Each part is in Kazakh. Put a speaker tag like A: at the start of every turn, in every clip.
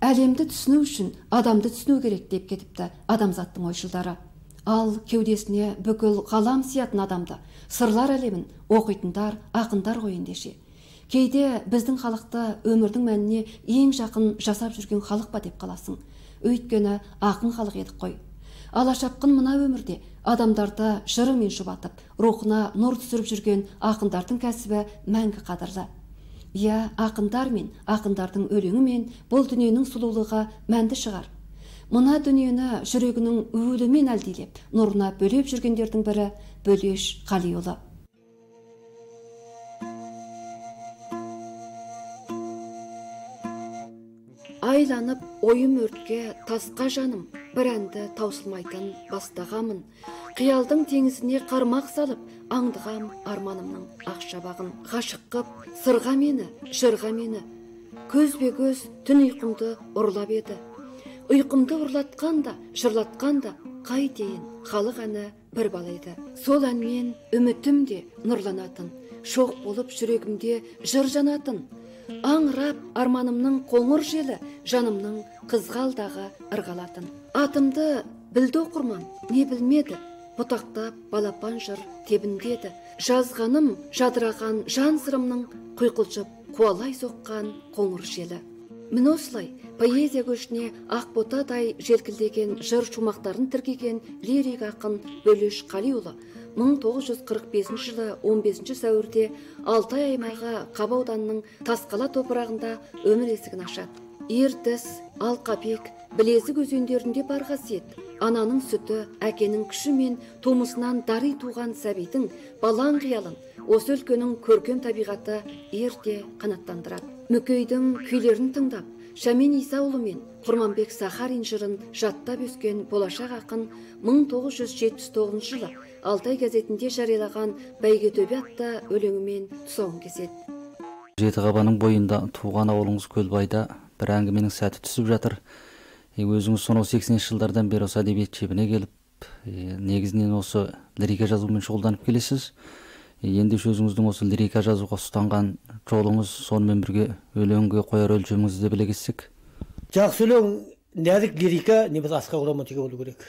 A: Әлемді түсіну үшін адамды түсіну керек деп кетіпті адамзаттың ойшылдары. Ал кеудесіне бүкіл ғалам сиятын адамды, сырлар әлемін оқитындар, ақындар ғой ендеше. Кейде біздің халықты өмірдің мәніне ең жақын жасап жүрген халық па деп қаласың. Өйткені ақын халық едік қой. Алашапқын мына өмірде адамдарды жырымен жұбатып, рухына нұр түсіріп жүрген ақындардың кәсібі мәңгі қадірлі. Иә, ақындар мен ақындардың өлеңімен бұл дүниенің сұлулығы мәнді шығар. Мына дүниені жүрегінің уілімен әлдилеп, нұрына бөлеп жүргендердің бірі Бөлеш Қалиұлы. Айланып ойым өртке тасқа жаным, бір әнді таусылмайтын бастағамын. Қиялдың теңізіне қармақ салып, аңдығам арманымның ақшабағын. Ғашық қып, сырға мені, жырға мені, көзбе көз түн ұйқымды ұрлап еді. Ұйқымды ұрлатқан да, жырлатқан да, қайтейін, халық әні бір бала еді. Сол әнмен үмітім де нұрланатын, шоқ болып жүрегімде жыр жанатын. Аңырап арманымның қоңыр желі, жанымның қызғалдағы ырғалатын. Атымды білді оқырман, не білмеді, бұтақтап балапан жыр тебіндеді. Жазғаным жадыраған жан сырымның құйқылжып қуалай соққан қоңыр желі. Міне осылай поэзия көшіне ақ ботадай желкілдеген жыр шумақтарын тіркеген лирик ақын Бөлеш Қалиұлы 1945 жылы 15 сәуірде Алтай аймағы Қаба ауданының Тасқала топырағында өмір есігін ашады. Ертіс, Алқабек, Білезік өзендерінде бар қасиет, ананың сүті, әкенің күші мен тумысынан дари туған сәбидің балаң қиялын осы өлкенің көркем табиғаты ерте қанаттандырады. Мүкейдің күйлерін тыңдап, Шәмен Исаұлы мен Құрманбек Сахарин жырын жаттап өскен болашақ ақын 1979 жылы Алтай газетінде жариялаған Бәйгетөбе атты өлеңімен тұсауын кеседі.
B: Жетіқабаның бойында туған ауылыңыз Көлбайда бір әңгіменің сәті түсіп жатыр. Өзіңіз сонау 80-ші жылдардан бері осы әдебиет шебіне келіп, негізінен осы лирика жазумен шұғылданып келесіз. Ендеше өзіңіздің осы лирика жазуға ұстанған жолыңыз, сонымен бірге өлеңге қояр өлшеміңізді де біле кетсек.
C: Жақсы өлең нәзік лирика немесе асқақ романтика болу керек.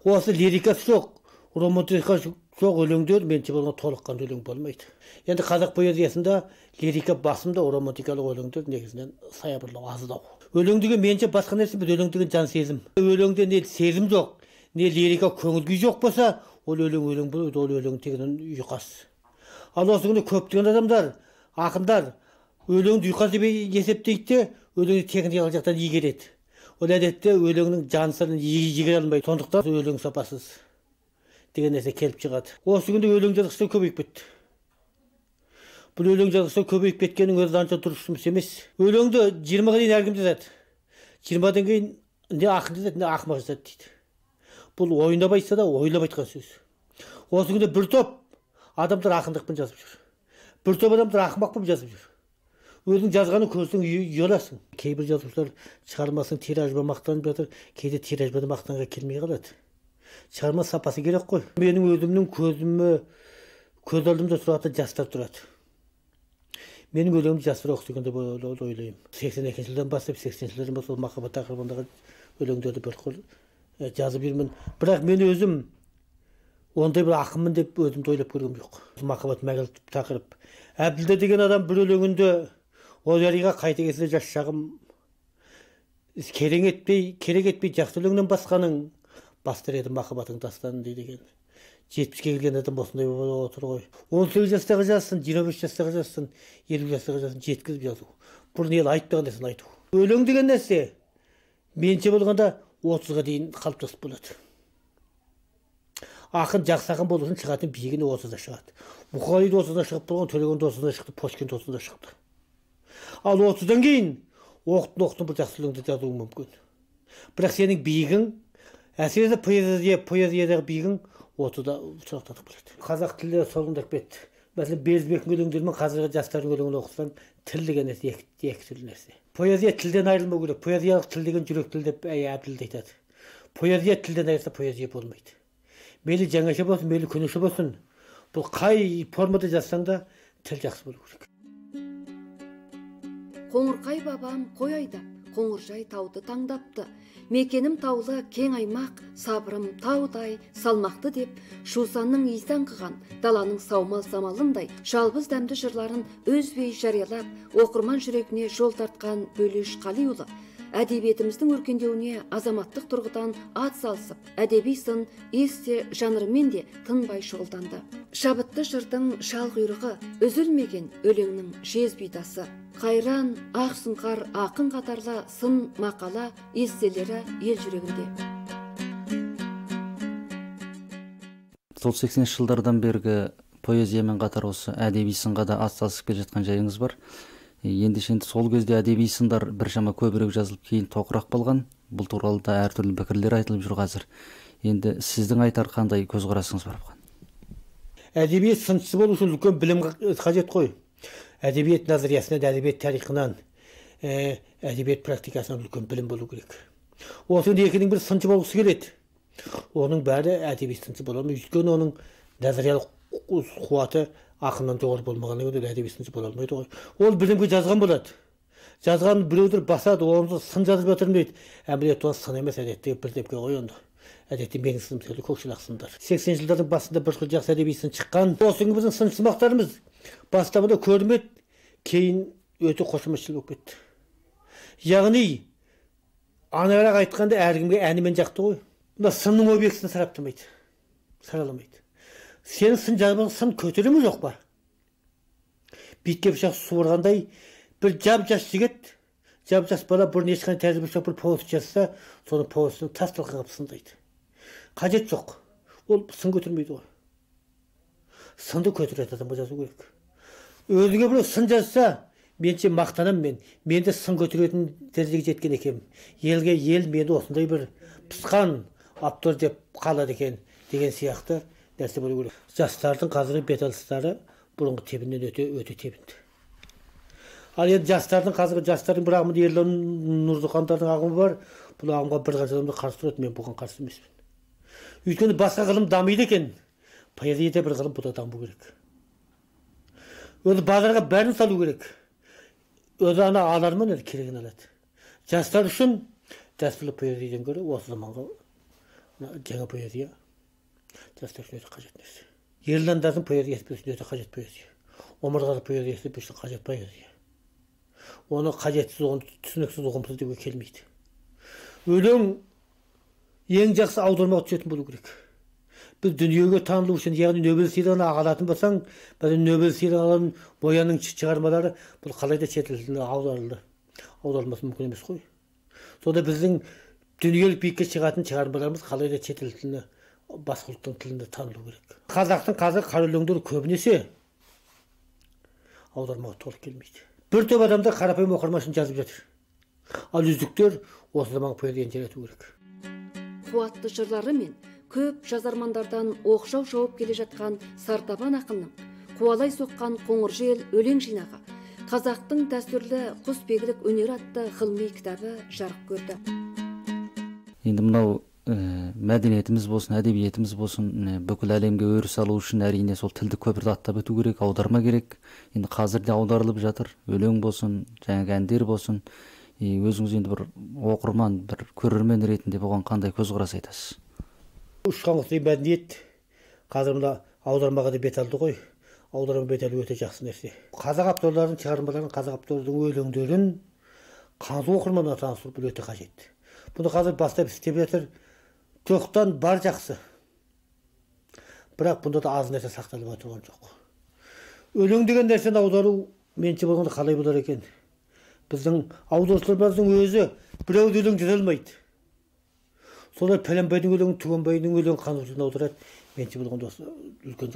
C: Осы лирикасы жоқ, романтика жоқ өлеңдер меніңше болған толыққанды өлең болмайды. Енді қазақ поэзиясында лирика басымда, романтикалық өлеңдер негізінен саябырлау, аздау. Өлең деген меніңше басқа нәрсе, біз өлең деген жан сезім. Өлеңде не сезім жоқ, не лирика көңіл күй жоқ болса, ол өлең өлең болмайды, ол өлең тегінен ұйқас. Ал осы күні көптеген адамдар, ақындар өлеңді ұйқас деп есептейді де, өлеңді техникалық жақтан игереді. Ол әдетте өлеңнің жан сырын игере алмайды. Сондықтан өлең сапасыз деген нәрсе келіп шығады. Осы күнде өлең жазғыштар көбейіп кетті. Бұл өлең жазғыштар көбейіп кеткеннің өзі анша дұрыс жұмыс емес. Өлеңді 20-ға дейін әркім жазады. 20-дан кейін не ақын жазады, не ақымақ жазады дейді. Бұл ойнап айтса да ойлап айтқан сөз. Осы күнде бір топ адамдар ақындықпен жазып жүр. Бір топ адамдар ақымақ болып жазып жүр. Өзің жазғанын көрсең ұяласың. Кейбір жазушылар шығармасын тиражбен мақтанып жатыр, кейде тиражбен мақтанға келмей қалады. Шығарма сапасы керек қой. Менің өзімнің көз алдымда тұратын жастар тұрады. Менің өлеңімді жастар оқыса екен деп ойлаймын. 82 жылдан бастап, 80 жылдан бастап махаббат тақырыбындағы өлеңдерді бір қол жазып жүрмін. Бірақ мен өзім ондай бір ақынмын деп өзімді ойлап көргем жоқ. Махаббат мәңгілік тақырып. Әбділда деген адам бір өлеңінде ол яриға қайта келсе жас шағым керек етпей жақсы өлеңнен басқаның бастыр еді махаббатың дастанын дейді екен. 70-ке келген адам осындай болып отыр ғой. 18 жастағы жазсын, 25 жастағы жазсын, 50 жастағы жазсын, жеткізіп жазу. Бұрын ел айтпаған нәрсені айту. Өлең деген нәрсе меніңше болғанда 30-ға дейін қалыптасып болады. Ақын жақсы ақын болу үшін шығатын биігіне 30-да шығады. Мұқағали да 30-да шығып болған, Төлеген де 30-да шықты, Пушкин де 30-да шықты. Ал 30-дан кейін оқтын-оқтын бір жақсы өлеңді жазуың мүмкін. Бірақ сенің биігің, әсіресе поэзиядағы биігің 30-да тұрақтатып болады. Қазақ тілі солғындап кетті. Мәселен, Бердібектің өлеңдері мен қазіргі жастардың өлеңін оқысаң, тіл деген нәрсе екі түрлі нәрсе. Поэзия тілден айырылмау керек. Поэзиялық тіл деген жүрек тіл деп Әбділда айтады. Поэзия тілден айырылса поэзия болмайды. Мейлі жаңаша болсын, мейлі көнеше болсын, бұл қай формада жазсаң да тіл жақсы болу керек.
A: Қоңырқай бабам қой айдап, Қоңыржай тауды таңдапты. Мекенім таулы кең аймақ, сабырым таудай салмақты деп, жусанның иісі аңқыған, даланың саумал самалындай жалбыз дәмді жырларын үзбей жариялап, оқырман жүрегіне жол тартқан Бөлеш Қалиұлы әдебиетіміздің өркендеуіне азаматтық тұрғыдан ат салысып, әдеби сын, эссе жанрымен де тынбай шұғылданды. Шабытты жырдың шал құйрығы, үзілмеген өлеңнің жез бидасы, қайран, ақ сұңқар, ақын қатарлы сын, мақала, эсселері ел жүрегінде.
B: Сол 80-ші жылдардан бергі поэзиямен қатар осы әдеби сынға да ат салысып келе жатқан жайыңыз бар. Ендеше енді сол кезде әдеби сындар біршама көбірек жазылып, кейін тоқырақ болған. Бұл туралы да әртүрлі пікірлер айтылып жүр қазір. Енді сіздің айтар қандай көзқарасыңыз бар бұған?
C: Әдебиет сыншысы болу үшін үлкен білім қажет қой. Әдебиет назариясынан, әдебиет тарихынан, әдебиет практикасынан үлкен білім болу керек. Осының екінің бір сыншы болғысы келеді. Оның бәрі әдеби сыншы бола алмайды. Өйткені оның назариялық қуаты ақыннан жоғары болмағаннан кейін әдеби сыншы бола алмайды ғой. Ол білімге жазған болады. Жазған біреулер басады, оны сын жазып жатырмын дейді. Әмірет оны сын емес, әдетте бірдемке ғой онда. Әдетте менің сыным секілді көкшіл сындар. 80 жылдардың басында бір жақсы әдеби сын шыққан. Осы күнгі біздің сыншысымақтарымыз бастапқыда көрмеді, кейін өте қошеметшіл болып кетті. Яғни, анығырақ айтқанда әркімге әнімен жақты ғой. Мына сынның объектісін сараптамайды, сараламайды. Сен сын жазбаң, сын көтере ме жоқ па? Бетке пышақ суырғандай бір жап-жас жігіт, жап-жас бала бұрын ешқандай тәжірибесі жоқ бір повесть жазса, соның повестін тас талқан қылып сындайды. Қажет жоқ. Ол сын көтермейді ғой. Сынды көтеретін адамға жазу керек. Өзіңе біреу сын жазса, менше мақтанамын мен. Мен де сын көтеретін дәрежеге жеткен екенмін. Елге ел мені осындай бір пысқан автор деп қалады екен деген сияқты нәрсе болу керек. Жастардың қазіргі беталыстары бұрынғы тебіннен өте өте тебінді. Ал енді жастардың қазіргі жастардың бір ағымы Ерлан Нұрдықандардың ағымы бар. Бұл ағымға бір қанша адамдар қарсы тұрады, мен бұған қарсы емеспін. Өйткені басқа ғылым дамиды екен. Поэзияда бір ғылым, бұл да даму керек. Өзі базарға бәрін салу керек. Өзі ана аларман енді керегін алады. Жастар үшін дәстүрлі поэзиядан гөрі осы заманғы жаңа поэзия жастар үшін өте қажет нәрсе. Ерландардың поэзиясы біз үшін өте қажет поэзия. Омарғазы поэзиясы біз үшін қажет поэзия. Оны қажетсіз, оны түсініксіз, ұғымсыз деуге келмейді. Өлең ең жақсы аудармаға түсетін болу керек. Біз дүниеге танылу үшін, яғни Нобель сыйлығын алатын болсаң, біз Нобель сыйлығын алатын Боянның шығармалары бұл қалай да шетел тіліне аударылды. Аударылмасы мүмкін емес қой. Сонда біздің дүниелік биікке шығатын шығармаларымыз қалай да шетел тіліне, басқа ұлттың тілінде танылу керек. Қазақтың қазір қара өлеңдері көбінесе аудармаға толық келмейді. Бір топ адамдар қарапайым оқырман үшін жазып жатыр. Ал үздіктер осы заманғы поэзияны жарату керек.
A: Қуатты жырларымен көп жазармандардан оқшау жауып келе жатқан Сартабан ақынның қуалай соққан қоңыр жел өлең жинағы қазақтың дәстүрлі құсбегілік өнері атты ғылыми кітабы жарық көрді.
B: Енді мынау мәдениетіміз болсын, әдебиетіміз болсын, бүкіл әлемге өріс алу үшін әрине сол тілдік көпірді аттап өту керек, аударма керек. Енді қазір де аударылып жатыр, өлең болсын, жаңағы әндер болсын. Өзіңіз енді бір оқырман, бір көрермен ретінде бұған қандай көзқарас айтасыз?
C: Ұшқан құстай мәдениет қазір мына аудармаға да бет алды ғой. Аударма бет алу өте жақсы нәрсе. Қазақ авторларының шығармаларын, қазақ авторлардың өлеңдерін қазақ оқырманына таныстыру бұл өте қажет. Бұны қазір бастап істеп жатыр. Жоқтан бар жақсы. Бірақ бұнда да аз нәрсе сақталып отырған жоқ. Өлең деген нәрсені аудару менше болғанда қалай болар екен? Біздің аударушыларымыздың өзі біреу де өлең жаза алмайды. Солар Пәленбайдың өлеңін, Түгенбайдың өлеңін қаншалықты аударады, менше болғанда осы үлкен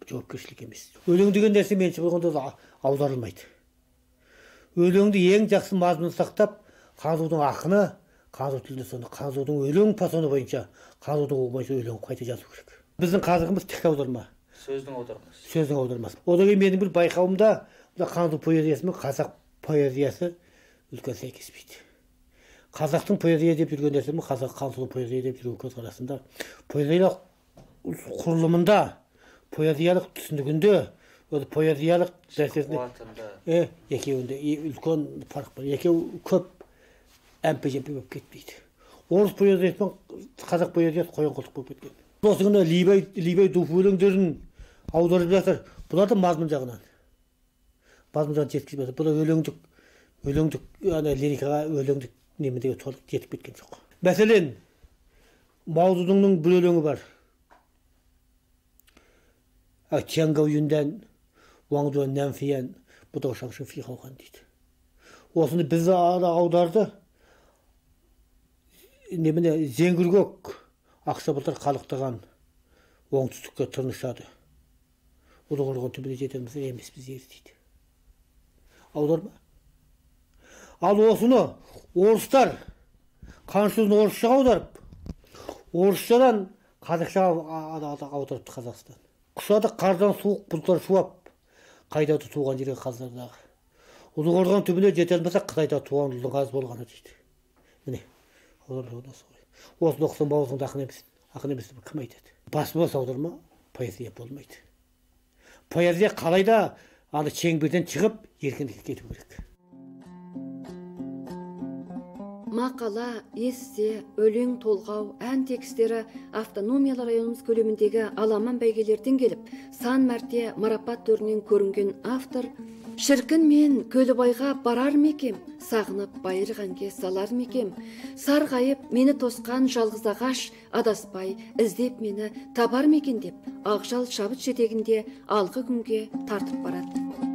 C: жауапкершілік емес. Өлең деген нәрсе менше болғанда аударылмайды. Өлеңді ең жақсы мазмұнын сақтап, Қанзудың ақыны, Қанзу тілінде соны, Қанзудың өлең фасоны бойынша, Қанзудың ұғымы бойынша өлең қайта жазу керек. Біздің қазығымыз тік аударма.
B: Сөздің аудармасы.
C: Сөздің аудармасы. Одан кейін менің бір байқауымда, мына Қанзу поэзиясы мен қазақ поэзиясы үлкен сәйкеспейді. Қазақтың поэзия деп жүрген нәрсе мен қазақ Қансұлу поэзия деп жүрген көзқарасында, поэзиялық құрылымында, поэзиялық түсінігінде, өзі поэзиялық нәрсесінде екеуінде үлкен фарқ бар. Екеуі көп әмпе-жемпе болып кетпейді. Орыс поэзиясы мен қазақ поэзиясы қоян қолтық болып кеткен. Осы күні Либай Дуфу өлеңдерін аударып жатыр. Бұлар да мазмұн жағынан. Мазмұн жағынан жеткізіп жатыр. Бұлар өлеңдік, ана лирикаға өлеңдік немедегі толық жетіп кеткен жоқ. Мәселен, Мао Цзэдунның бір өлеңі бар. Тянгау юндан, Ваңдуан нәнфиян, бұдау шаңшын фихауған дейді. Осыны біз аударды, немене зеңгіргөк ақша бұлтыр қалықтаған оңтүстікке тырнышады. Ұлы қорған түбіне жетеміз емеспіз ер дейді. Аударма. Ал осыны орыстар қаншысын орысшаға аударып, орысшадан қазақшаға аударыпты Қазақстан. Құшады қардан суық бұлттар шуап, қайдады туған жерге қаздардағы. Ұлы қорған түбіне жете алмаса Қытайда туған ұлдың аз болғаны дейді. Міне, осыны оқысаң бауырсаңды ақын емес, ақын емес деп кім айтады? Басма аударма поэзия болмайды. Поэзия қалайда аны шеңберден шығып еркіндікке кету керек.
A: Мақала, эссе, өлең, толғау, ән текстері автономиялы районымыз көлеміндегі аламан бәйгелерден келіп, сан мәрте марапат төрінен көрінген автор «Шіркін мен Көлібайға барар мекем, сағынып байырғы әнге салар мекем, сарғайып мені тосқан жалғыз ағаш, адаспай іздеп мені табар мекен» деп ақжал шабыт жетегінде алғы күнге тартып барады.